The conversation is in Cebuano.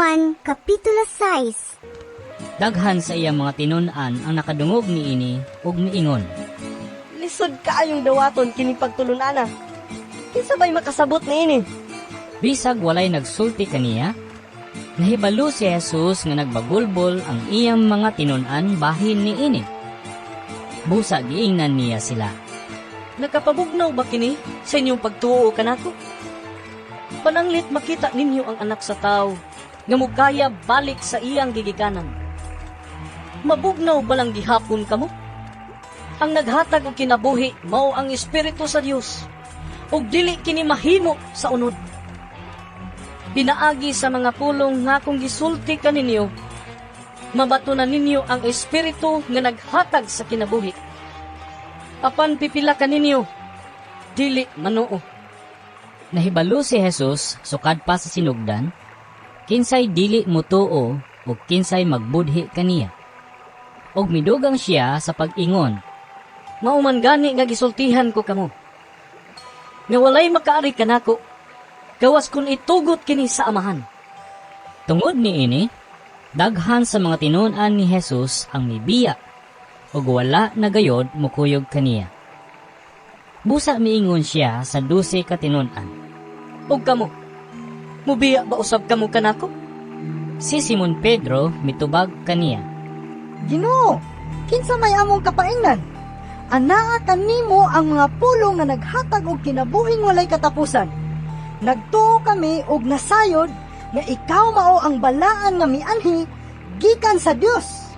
Juan Kapitulo 6. Daghan sa iyang mga tinun-an ang nakadungog niini ug miingon, "Lisod kaayong dawaton kini pagtulun-ana. Kinsa bay makasabot niini?" Bisag walay nagsulti kaniya, nahibalo si Jesus nga nagbagulbol ang iyang mga tinun-an bahin niini. Busa giingnan niya sila, "Nakapabugnaw ba kini sa inyong pagtuo kanako? Pananglit makita ninyo ang Anak sa Tao nga mukaya balik sa iyang gigikanan. Mabugnaw ba lang gihapon kamo? Ang naghatag og kinabuhi mao ang Espiritu sa Dios, ug dili kini mahimo sa unod. Pinaagi sa mga pulong nga akong gisulti kaninyo, mabatunan ninyo ang Espiritu nga naghatag sa kinabuhi. Apan pipila kaninyo dili manuo." Nahibalo si Jesus sukad pa sa sinugdan, kinsay dili mutuo ug kinsay magbudhi kaniya. Ug midugang siya sa pag-ingon, "Mao man gani nga gisultihan ko kamo nga walay makaari kanako gawas kun itugot kini sa Amahan." Tungod niini, daghan sa mga tinun-an ni Jesus ang mibiya ug wala na gayod mukuyog kaniya. Busa miingon siya sa 12 ka tinun-an, "Ug kamo, mubiya ba usab kamo kanako?" Si Simon Pedro mitubag kaniya, "Ginoo, kinsa may among kapaingnan? Anaa kanimo ang mga pulong nga naghatag og kinabuhing walay katapusan. Nagtuo kami og nasayod nga ikaw mao ang Balaan nga mianhi gikan sa Dios."